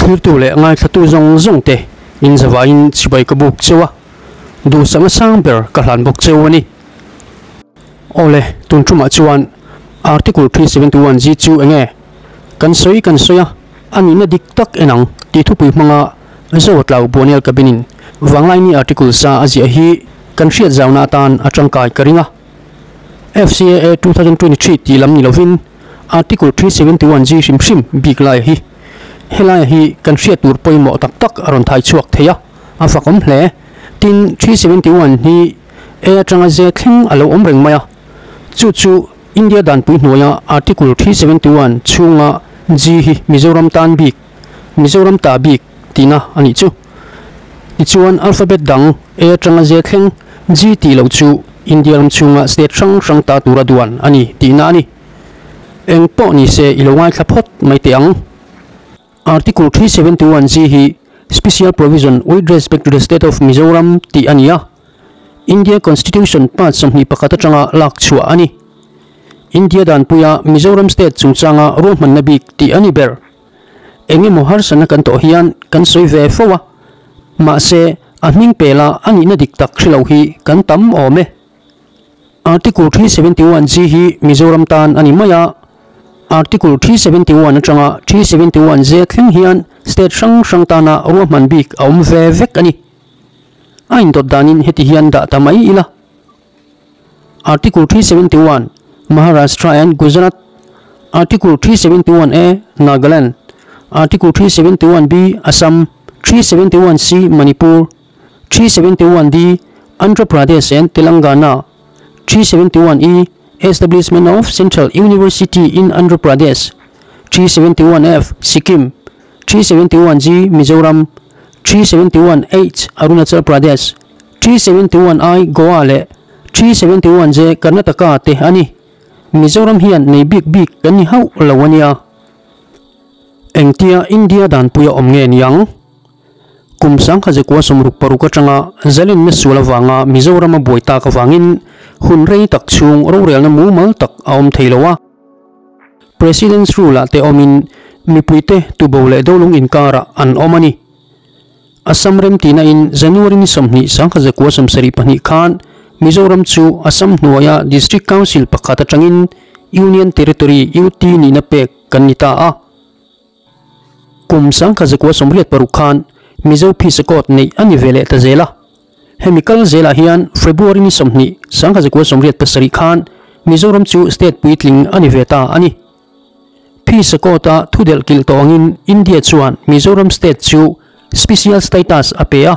Thirtu leh ngaithlatu zawng zawng te in zavaiin chibai ka buk cheu a, duhsakna sang ber ka hlan bawk cheu a ni. Awle, tun tumah chuan Article 371 G chu enge kan sawi kan sawi a, a nihna dik tak en ang tih thupui hmanga Zawtlau Buanel Cabin in Vanglaini article sa a ziah hi kan hriat zauna atan a tangkai ka ring a. FCAA 2023 tih lam ni lovin Article 371 G hrim hrim bik laia hi helaia hi kan hriat tur pawimawh tak tak a rawn thai chhuak thei a, a fakawm hle. Tin, 371 hi A atanga Z thleng a lo awm reng mai a, chu chu India danpui hnuaia Article 371 chhunga G hi Mizoram tan bik, Mizoram ta bik tihna a nih chu. Tichuan, alphabet dang A atanga Z thleng G tih loh chu India ram chhunga state hrang hrang ta tura duan a ni tihna a ni. Eng pawh ni se i lo ngaithla phawt mai teh ang. Article 371 G hi Special Provision with respect to the State of Mizoram tih a ni a, India Constitution part 21 atanga lak chhuah a ni. India danpuia Mizoram State chungchanga ruahmanna bik tih a ni ber. Eng emaw harsatna kan tawh hian kan sawi ve fo a, mahse a hming pela a nihna dik tak hre lo hi kan tam awm e. Article 371 G hi Mizoram tan a ni mai a, Article 371 atanga 371 J thleng hian state hrang hrang tana ruahman bik a awm ve vek a ni. A indawt danin heti hian dah ta mai ila. Article 371, Maharashtra and Gujarat, Article 371 A, Nagaland, Article 371 B, Assam, 371 C, Manipur, 371 D, Andhra Pradesh and Telangana, 371 E, Establishment of Central University in Andhra Pradesh, 371 F, Sikkim, 371 G, Mizoram, 371 H, Arunachal Pradesh, 371 I, Goa leh 371 J, Karnataka te a ni. Mizoram hian nei bik bik kan ni hauh lo a nia. Engtia India danpuia awm nge niang? Kum 1966 atanga zalenna sual avanga Mizoram a buai tak avangin hun rei tak chhung rorelna mumal tak a awm thei lo a. President's Rule ah te awmin mipuite tubo leh dolung inkarah an awm a ni. Assam remtihna in January ni 20 1972 khan Mizoram chu Assam hnuaia District Council pakhat atangin Union Territory, UT, nihna pek kan ni ta a. Kum 1986 khan Mizo Peace Accord neih a ni ve leh ta zel a. Hemi kal zelah hian February ni 20 1987 khan Mizoram chu state puitling a ni ve ta a ni. Peace Accord-a thu delh kilh tawh angin India chuan Mizoram state chu special status a pe a.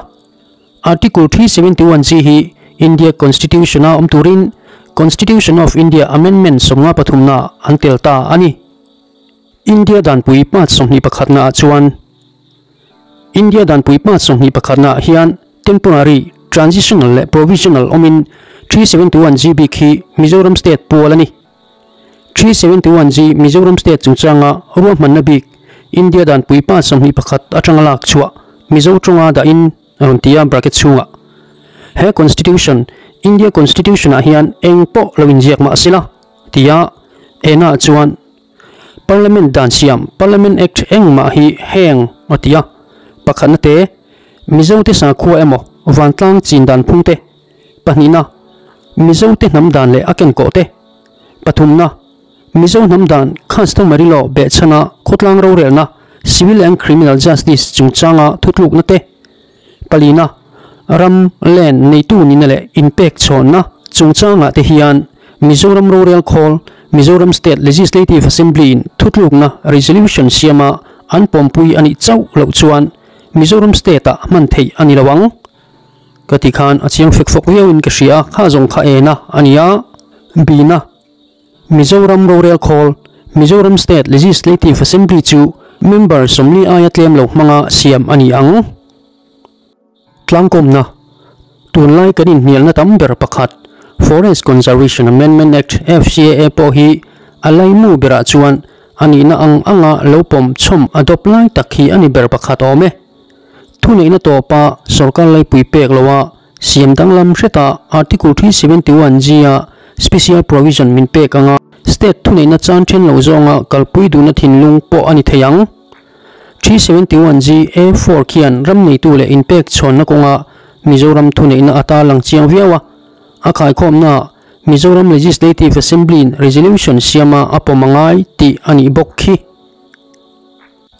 Article 371 G hi India Constitution-a awm turin Constitution of India Amendment 53 na an tel ta a ni. India danpui part 21 naah chuan India danpui part 21 naah hian temporary, transitional leh provisional awmin 371 G bik hi Mizoram state pual a ni. 371 G Mizoram state chungchanga ruahmanna bik India danpui part 21 atanga lak chhuah Mizo tawnga dahin a rawn ti a bracket chhungah. He Constitution, India Constitution ah hian eng pawh lo inziak mah sela tia ena chuan Parliament dan siam, Parliament Act engmah hi heng a ti a. Pakhatna te, Mizo te sakhua emaw vantlang chin dan phung te. Pahnihna, Mizo te hnam dan leh a kenkawh te. Pathumna, Mizo hnam dan customary law behchhana khawtlang rorelna, Civil and Criminal Justice chungchanga thutlukna te. Palina, ram, land, neitu nihna leh inpek chhawnna chungchangah te hian Mizoram rorel khawl, Mizoram State Legislative Assembly in thutlukna, resolution, siama an pawmpui a nih chauh loh chuan Mizoram State ah hman theih a ni lo ang. Ka ti khan a chiang fek fawk viauin ka hria a, kha zawng kha ena a ni a, Bina. Mizoram rorel khawl, Mizoram State Legislative Assembly chu member 40 aia tlem lo hmanga siam a ni ang. Tlangkawmna, Tunlai kan inhnialna tam ber pakhat, Forest Conservation Amendment Act, FCAA, pawh hi a laimu berah chuan a nihna ang anga lo pawm chhawm a dawp lai tak hi a ni ber pakhat awm e. Thuneihna tawpa sorkar laipui pek loa siam danglam hreta Article 371 G a special provision min pek anga state thuneihna chan then lo zawnga kalpui duhna thinlung pawh a ni thei ang. 371 G A four khian ram neitu leh inpek chhawnna kawnga Mizoram thuneihna ata lang chiang viau a, a khaikhawmnaah Mizoram Legislative Assembly-in resolution siama a pawm a ngai tih a nih bawk khi.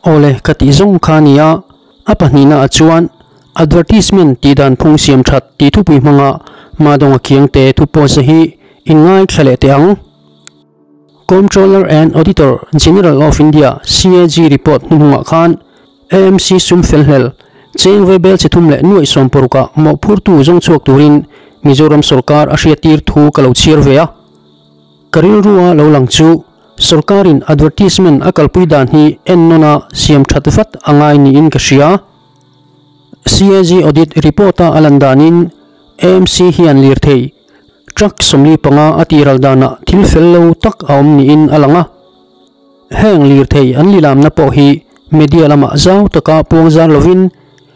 Awle ka tih zawng kha a ni a, a pahnihnaah chuan advertisement tih dan phung siam that tih thupui hmanga Madonga Khiangte thu pawisa hi inngaithla leh teh ang. Comptroller and Auditor General of India, CAG, report hnuhnungah khan AMC sum fel hlel, cheng vaibel che thum leh nuaih sawm parukah mawhphurtu zawng chhuak turin Mizoram sawrkar a hriattir thu ka lo chhiar ve a. Ka rilrua lo lang chu sawrkarin advertisement a kalpui dan hi ennawna siam that vat a ngai niin ka hria. CAG audit report-a a lan danin AMC hian lirthei Truck 45 a tihral danah thil fel lo tak a awm niin a lang a. Heng lirthei an lilamna pawh hi media lamah zau taka puang zar lovin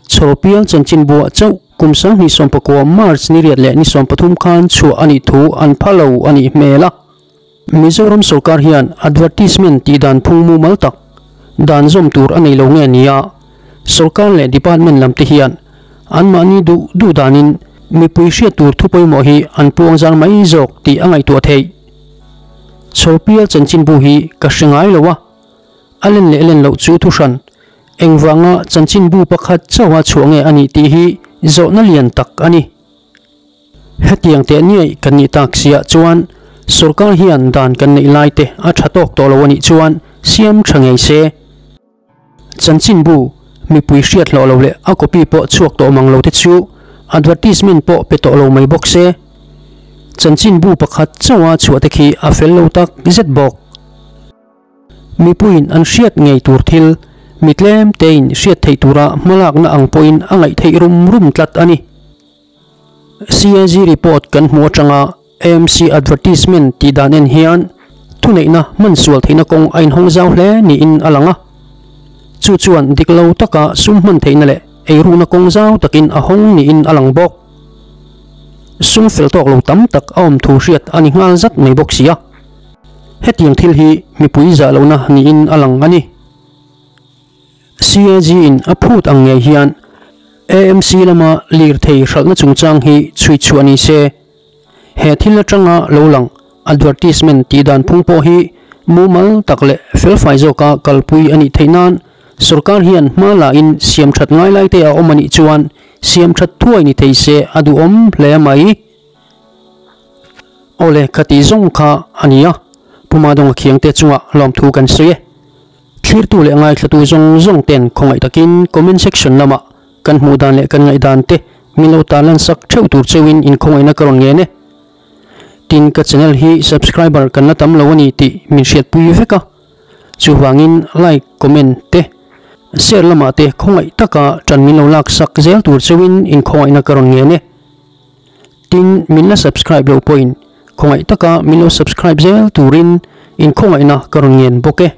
Chhawrpial chanchinbuah chauh kum 2019 March ni riat leh ni 13 khan chhuah a nih thu an pha lo a nih hmel a. Mizoram sorkar hian advertisement tih dan phung mumal tak dan zawm tur a nei lo nge nia, sorkar leh department lam te hian anmahni duh duh danin mipui hriat tur thu pawimawh hi an puang zar mai zawk tih a ngaihtuah theih. Chhawrpial chanchinbu hi ka hre ngai lo a, a len leh len loh chu thuhran engvanga chanchinbu pakhat chauha chhuah nge a nih tih hi zawhna lian tak a ni. Hetiang teh niaih kan nih tak siah chuan sorkar hian dan kan neih lai te a tha tawk tawh lo a nih chuan siam tha ngei se. Chanchinbu mipui hriat hlawh lo leh a copy pawh chhuak tawh mang lo te chu advertisement pawh pe tawh lo mai bawk se. Chanchinbu pakhat chauha chhuah te khi a fel lo tak zet bawk. Mipuiin an hriat ngei tur thil, mi tlem tein hriat theih tura hmalakna ang pawhin a ngaih theih rum rum tlat a ni. CAG report kan hmuh atanga AMC advertisement tih dan en hian thuneihna hman sual theihna kawng a inhawng zau hle niin a lang a. Chu chuan dik lo taka sum hman theihna leh eirukna kawng zau takin a hawng niin a lang bawk. Sum fel tawk lo tam tak a awm thu hriat a ni nghal zat mai bawk si a. Hetiang thil hi mipui zah lohna niin a lang a ni. CAG in a phut ang ngei hian AMC lama lirthei hralhna chungchang hi chhui chhuah ni se. He thil atanga lo lang advertisement tih dan phung pawh hi mumal tak leh felfai zawka kalpui a nih theih nan sorkar hian hma la in siam that ngai lai te a awm a nih chuan siam that thuai ni thei se a duhawm hle mai. Awle ka tih zawng kha a ni a, Pu Madonga Khiangte chungah lawmthu kan sawi e. Thlirtu leh ngaithlatu zawng zawng ten khawngaih takin comment section lamah kan hmuh dan leh kan ngaihdan te min lo tarlan sak theuh tur cheuhin inkhawngaihna ka rawn ngen e. Tin ka channel hi subscriber kan la tam lo a ni tih min hriatpui vek a, chuvangin like, comment te share lamah te khawngaih taka tan min lo lak sak zel tur cheuhin inkhawngaihna ka rawn ngen e. Tin min la subscribe lo pawhin khawngaih taka min lo subscribe zel turin inkhawngaihna ka rawn ngen bawk e.